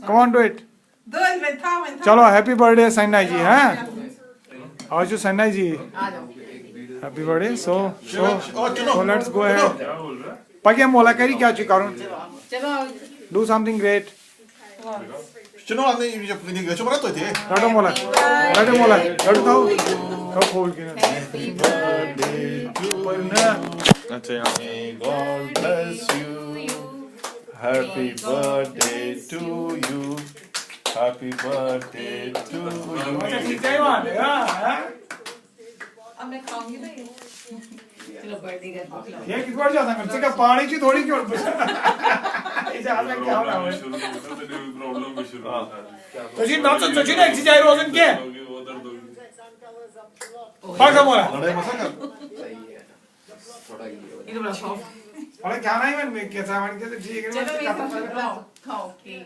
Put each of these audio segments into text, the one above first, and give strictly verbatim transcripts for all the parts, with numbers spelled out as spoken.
Come on, do it. چلو، happy birthday سنیہ جی. ہاں، آج چھُ سنیہ جی. Happy birthday. So, so, so let's go ahead. پکیا مولا کری کیا چھُ کرُن؟ Do something great. چھُنہٕ وَننٕے، یہِ چھُ، یہِ چھُ وَنان توتہِ. رٹو مولا، رٹو مولا، رٹو تھاو. تھاو کھول کِنہٕ؟ اچھا یار. May God bless you. Happy birthday to you. Happy birthday to you. اب میں کھاؤں گی نا یہ. یہ کِتھ پٲٹھۍ چھِ آسان کَرُن؟ ژٕ کیٛاہ پانَے چھِ تھوڑی کیٛاہ وَنان؟ یہِ چھِ آسان کیٛاہ وَنان وۄنۍ؟ ژٕ چھُے نَژُن، ژٕ چھُے نہٕ أکسٕے جایہِ روزان کینٛہہ. پَکھ سا مولا. لڑٲے مہ سا کر. یہ تو بڑا شوق. وَلہٕ کھیٛاوناوِ وۄنۍ مےٚ کینٛژھا وۄنۍ کیٛاہ ژٕ ٹھیٖک کٔرِتھ وۄنۍ ژٕ کَتھ کَران. کھاؤ کیک.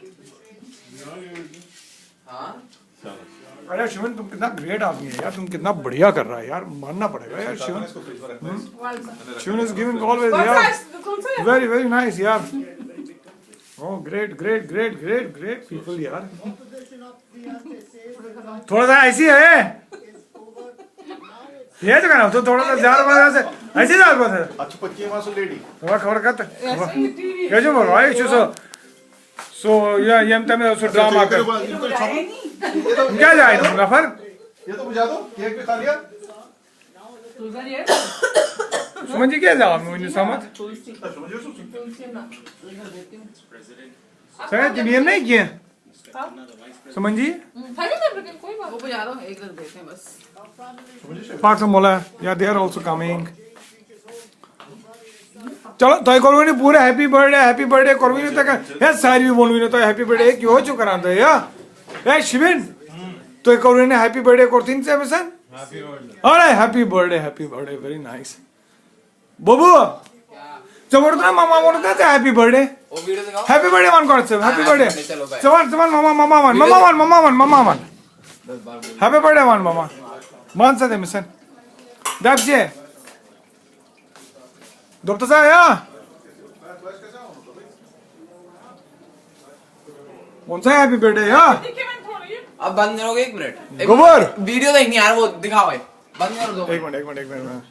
अरे शिवन, तुम कितना ग्रेट आदमी है यार, तुम कितना बढ़िया कर रहा है यार, मानना पड़ेगा यार Sivan. Sivan is giving always यार. Very, very nice यार. Oh, great, great, great, great, great people यार. थोड़ा सा ऐसी है. ये तो कहना तो थोड़ा सा ज्यादा बात है, ऐसे ज्यादा बात है. اَتھ چھُ پٔتۍ کِنۍ یِوان سُہ lady. थोड़ा, थोड़ा कत. कैसे बोल रहा है? So, so, yeah, ये तमे सो ड्रामा कर. क्या जाए तुम नफर? ये तो बुझा दो, केक भी खा लिया. सुमन जी क्या जाओ मुझे समझ. सर, तुम ये नहीं किए. सुमन जी. वो बुझा दो, एक रख देते हैं बस. Apart from Mola, yeah, they are also coming. چلو تۄہہِ کوٚروٕ نہٕ پوٗرٕ happy birthday, happy birthday کوٚروٕ نہٕ تۄہہِ کانٛہہ؟ ہے ساروی ووٚنوٕ نہٕ تۄہہِ happy birthday, ہے کیٛاہ چھِو کران تُہۍ؟ ہے شِبِن، تۄہہِ کوٚروٕ نہٕ happy birthday کوٚرتھٕے نہٕ ژےٚ أمِس؟ اَہَن حظ, happy birthday, happy birthday, very nice. بوبو، ژےٚ ووٚنُتھ نا مما ووٚنُتھ نا ژےٚ happy birthday؟ Happy birthday وَن گۄڈٕ ژٕ, happy birthday. ژٕ وَن, ژٕ وَن مما, مما وَن, مما وَن, مما وَن, مما وَن. Happy birthday وَن مما. وَن سا تٔمِس. دَپ ژےٚ. دوٚپتَس ہا, یا؟ ووٚن سا happy birthday, یا؟ अब बंद करोगे एक मिनट. गोबर। वीडियो देखनी यार, वो दिखाओ भाई. बंद करो दो. एक मिनट, एक मिनट, एक मिनट, एक मिनट.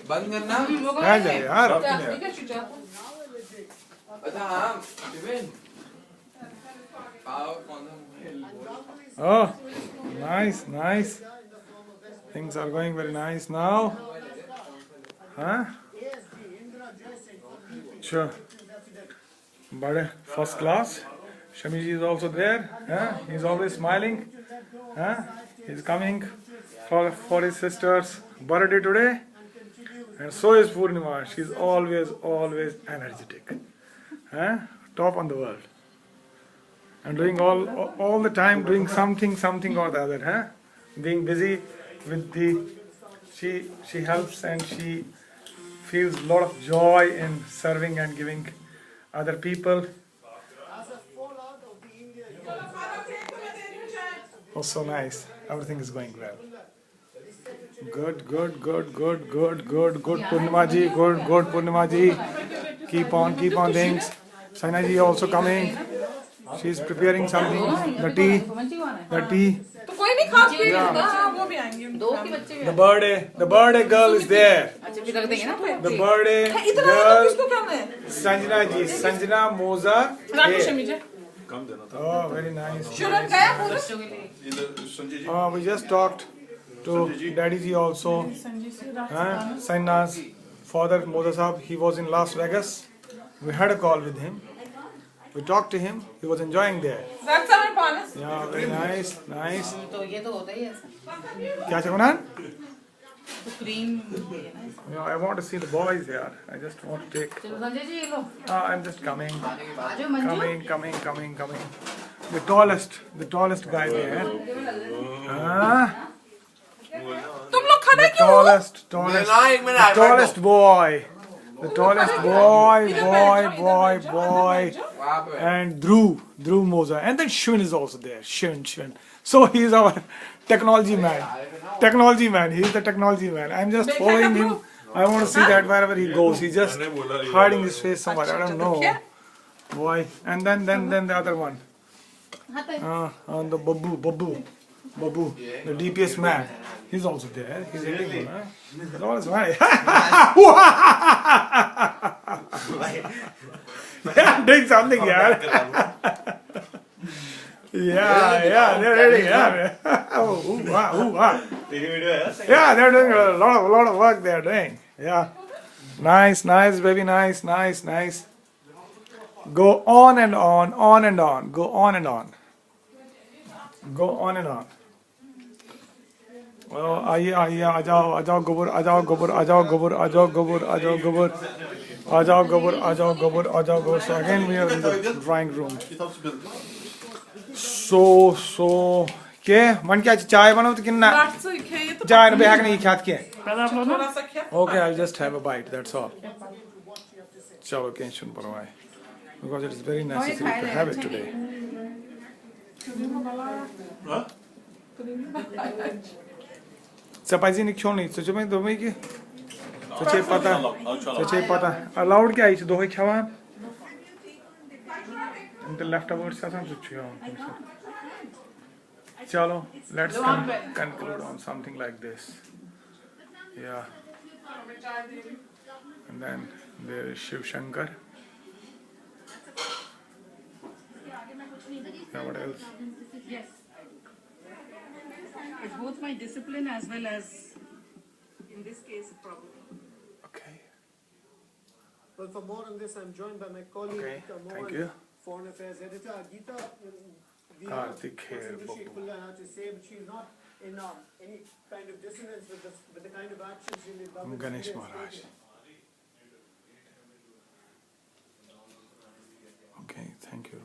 बंद करना. क्या जाए यार? अच्छा हाँ, शिविन. पाव कौन सा mobile? Oh, nice, nice. Things are going very nice now. Huh? Sure. But first class. Shami ji is also there. Huh? He's always smiling. Huh? He's coming for, for his sister's birthday today. And so is Purnima. She's always, always energetic. Huh? Top on the world. And doing all, all the time, doing something, something or the other, huh? Being busy with the, she, she helps and she feels a lot of joy in serving and giving other people. Oh, so nice. Everything is going well. Good, good, good, good, good, good, good. Purnima ji, good, good, Purnima ji. Keep on, keep on things. Saina ji also coming. She's preparing something. The tea. The tea. तो कोई नहीं खा P लेता, हाँ, वो भी आएंगे. The birthday, the birthday girl is there. अच्छा, भी रख देंगे ना. The birthday इधर आओ, girl, इसको क्या है? Sanjana ji, Sanjana Moza. राखो शमी जी. Oh, very nice. शुरू गया पूरा. Uh, we just talked to Daddy ji also. Huh? Saina's father, Moza Saab, he was in Las Vegas. We had a call with him. We talked to him. He was enjoying there. That's our bonus. Yeah, very nice, nice. तो ये तो होता ही है ऐसा. क्या चकनान? तो cream ये ना ऐसा. Yeah, I want to see the boys here. I just want to take. चलो संजय जी, ये लो. Ah, I'm just coming. आ जाओ Manju. Coming, coming, coming, coming. The tallest, the tallest guy there. Huh? तुम लोग खड़े The क्यों हो? tallest, tallest, ना, एक minute, the tallest boy. The tallest boy, boy, boy, boy. वहाँ पे. And Dhruv, Dhruv Moza. And then Shwin is also there. Shwin, Shwin. So he is our technology man. Technology man. He is the technology man. I'm just following him. I want to see that wherever he goes. He's just hiding his face somewhere. I don't know. Boy, and then then then the other one. Uh, uh, the Babu, Babu, Babu, the D P S man. He's also there. He's eating. Huh? He's always right. Yeah, doing something, yeah. Yeah, yeah, they're ready. Yeah, man. Oh, ooh, ah, ooh, ah. Yeah, they're doing a lot of, lot of work. They're doing. Yeah, nice, nice, baby, nice, nice, nice. Go on and on, on and on. Go on and on. Go on and on. Oh, आइए, आइए, आ जाओ, आ जाओ, गोबर, आ जाओ, गोबर, आ जाओ, गोबर, आ जाओ, गोबर, आ जाओ, गोबर, आ जाओ, गोबर, आ जाओ, गोबर, आ जाओ, गोबर. So again, we are in the drawing room. So, so, के, मन क्या चाय बनाओ तो किन्ना? चाय ना बेहक नहीं खात के. Okay, I'll just have a bite, that's all. चलो, कहीं सुन परवाह. Because it is very necessary to have it today. ژےٚ پَزی نہٕ کھیوٚنُے، ژےٚ چھُ وۄنۍ دوٚپمُے کہِ ژےٚ چھے پَتہ، ژےٚ چھے پَتہ، allowed کیٛاہ، یہِ چھِ دۄہَے کھٮ۪وان. یِم تہِ left over چھِ آسان، سُہ تہِ چھُ کھٮ۪وان. چلو, let's con- conclude on something like this. Yeah. And then there is Shiv Shankar. Yeah, what else? Yes. It's both my discipline as well as, in this case, a problem. Okay. Well, for more on this, I'm joined by my colleague, okay, Geeta Mohan, thank you, Foreign Affairs Editor. Geeta, the Karthik Kher, Babu. Had to say, but she's not in, um, any kind of dissonance with the, with the kind of actions in the Ganesh Maharaj. Okay, thank you.